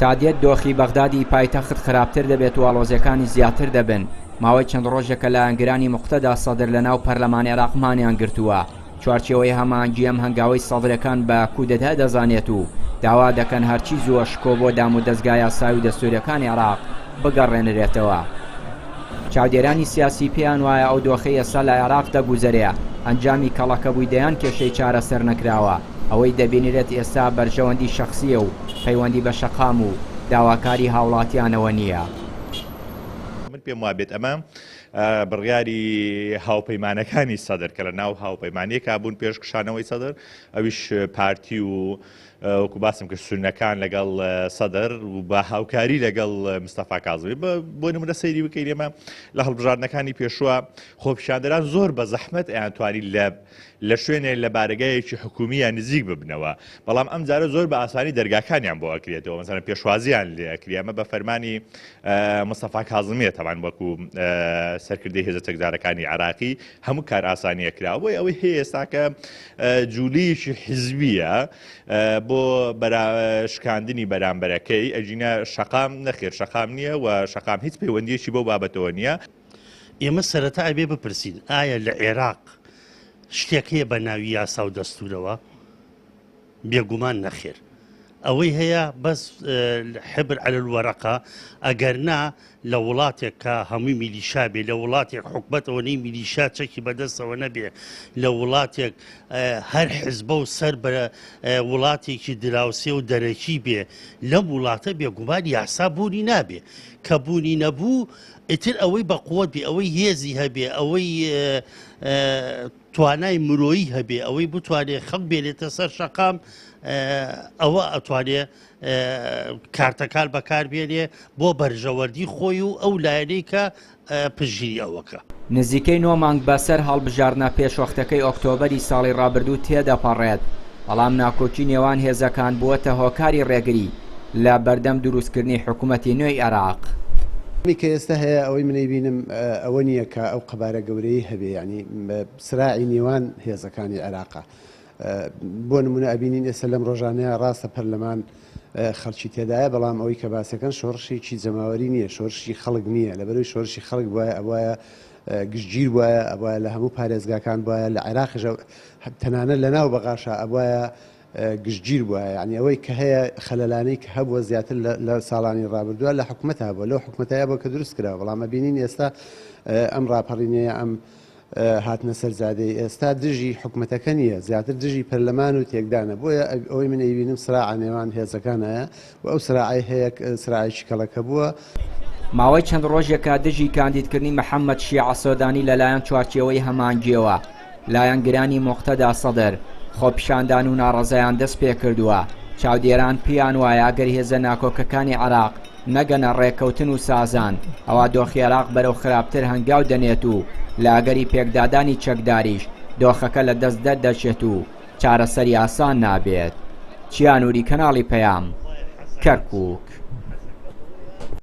تا دێت دۆخی بەغدادی پایتەخت خراپتر دەبێت و ئاڵۆزیەکانی زیاتر دەبن، ماوەی چەند ڕۆژێکە لایەنگرانی موقتەدا سەدر لەناو پەرلەمانی عێراق مانیان گرتووە، چوارچێوەی هەماهەنگی ئەم هەنگاوەی سەدرەکان بە کودەتا دەزانێت و داوا دەکەن هەرچی زووە شکۆ بۆ دامودەزگا یاسایی و دەستوریەکانی عێراق بگەڕێنرێتەوە. چاودێرانی سیاسی پێیان وایە ئەو دۆخەی ئێستا لە عێراق دەگوزەرێ ئەنجامی کەڵەکەبووی دەیان کێشەی چارەسەرنەکراوە، ئەوەی دەبینرێت ئێستا بەرژەوەندی شەخسییە و پەیوەندی بە شەقام و داواکاری هاوڵاتیانەوە نییە. من پێم وابێت ئەمە بڕیاری هاوپەیمانەکانی سەدر کە لە ناو هاوپەیمانیەکا بوون پێش کشانەوەی سەدر ئەویش پارتی و وەکو باسم کرد سونەکان لەگەڵ سەدر و بە هاوکاری لەگەڵ مستەفا کازمی بۆ نمونە سەیری بکەین ئێمە لە هەڵبژاردنەکانی پێشووە خۆپیشاندەران زۆر بە زەحمەت ئەیانتوانی لە لە شوێنێ لە بارەگایەکی حکومیە نزیک ببنەوە بەڵام ئەم جارە زۆر بە ئاسانی دەرگاکانیان بۆ ئەکرێتەوە مەسەلەن پێشوازیان لێ ئەکرێ ئەمە بە فەرمانی مستەفا کازمیە تەبان وەکو سەرکردەی هێزە چەکدارەکانی عێراقی هەموو کار ئاسانیە کراوە بۆی ئەوەی هەیە ئێستاکە جوولەیەکی حیزبیە بۆ شکاندنی بەرامبەرەکەی ئەگینا شەقام نەخێر شەقام نییە و شەقام هیچ پەیوەندیەکی بەو بابەتەوە نییە. ئێمە سەرەتا ئەبێ بپرسین ئایا لە عێراق شتێک هەیە بە ناوی یاسا و دەستورەوە؟ بێگومان نەخێر. ئەوەی هەیە بەس حبر علی الورقە ئەگەر نا لە وڵاتێک کە هەمووی میلیشا بێ لە وڵاتێک حکومەت ئەوەنەی میلیشا چەکی بەدەستەوە نەبێ لە وڵاتێک هەر حزبە و سەر بە وڵاتێکی دراوسێ و دەرەکی بێ لەم وڵاتە بێگومان یاسا بوونی نابێ کە بوونی نەبوو ئیتر ئەوەی بە قوت بێ ئەوەی هێزی هەبێ ئەوەی توانای مرۆیی هەبێ ئەوەی بتوانێ خەڵک بێنێتە سەر شەقام ئەوە ئەتوانێ کارتەکان بەکاربێنێ بۆ بەرژەوەندی خۆی و ئەو لایەنەی کە پشتگیری ئەوەکە. نزیکەی نۆ مانگ بەسەر هەڵبژاردنە پێشوەختەکەی ئۆکتۆبەری ساڵی ڕابردوو تێدەپەڕێت، بەڵام ناکۆکی نێوان هێزەکان بووەتە هۆکاری ڕێگری لە بەردەم دروستکردنی حکومەتی نوێی عێراق. ئەوەی کە ئێستا هەیە ئەوەی من ئەیبینم ئەوە نییە کە ئەو قەبارە گەورەیەی هەبێ یانی سراعی نێوان هێزەکانی عێراقە بۆ نمونە ئەبینین ئێستا لەم ڕۆژانەیە ڕاستە پەرلەمان خەڵکی تێدایە بەڵام ئەوەی کە باسەکەن شۆڕشێکی جەماوەری نییە شۆرشی خەڵک نییە لەبەرەوەی شۆرشی خەڵک بواە ئەبواە گشتگیر بواە ئەبواە لە هەموو پارێزگاکان بواە لە عێراقیش تەنانەت لە ناو بەغاشا ئەبواە گشتگیر بواە یعنی ئەوەی کە هەیە خەلەلانەی کە هەبووە زیاتر لە ساڵانی ڕابردووە لە حکومەت هەبووە لەو حکومەتەیە بۆ کە دروست کراوە بەڵام ئەبینین ئێستا ئەم ڕاپەڕینەیە ئەم هاتنە سەر جادەی ئێستا دژی حکومەتەکە نییە، زیاتر دژی پەرلەمان و تێکدانە، بۆیە ئەوەی من ئەیبینم سراعە نێوان هێزەکانایە و ئەو سراعەی هەیە سراعێکی کەڵەکە بووە. ماوەی چەند ڕۆژێکە دژی کاندیدکردنی محەممەد شیعە سۆدانی لەلایەن چوارچێوەی هەماهەنگییەوە، لایەنگرانی موقتەدا سەدر خۆپیشاندان و ناڕەزایان دەستپێکردووە، چاودێران پێیان وایە ئەگەر هێزە ناکۆکەکانی عێراق نەگەنە ڕێککەوتن و سازان، ئەوا دۆخی عێراق بەرەو خراپتر هەنگاو دەنێت و لە ئەگەری پێکدادانی چەکداریش دۆخەکە لە دەست دەردەچێت و چارەسەری ئاسان نابێت. چیا نوری کەناڵی پەیام، کەرکوک.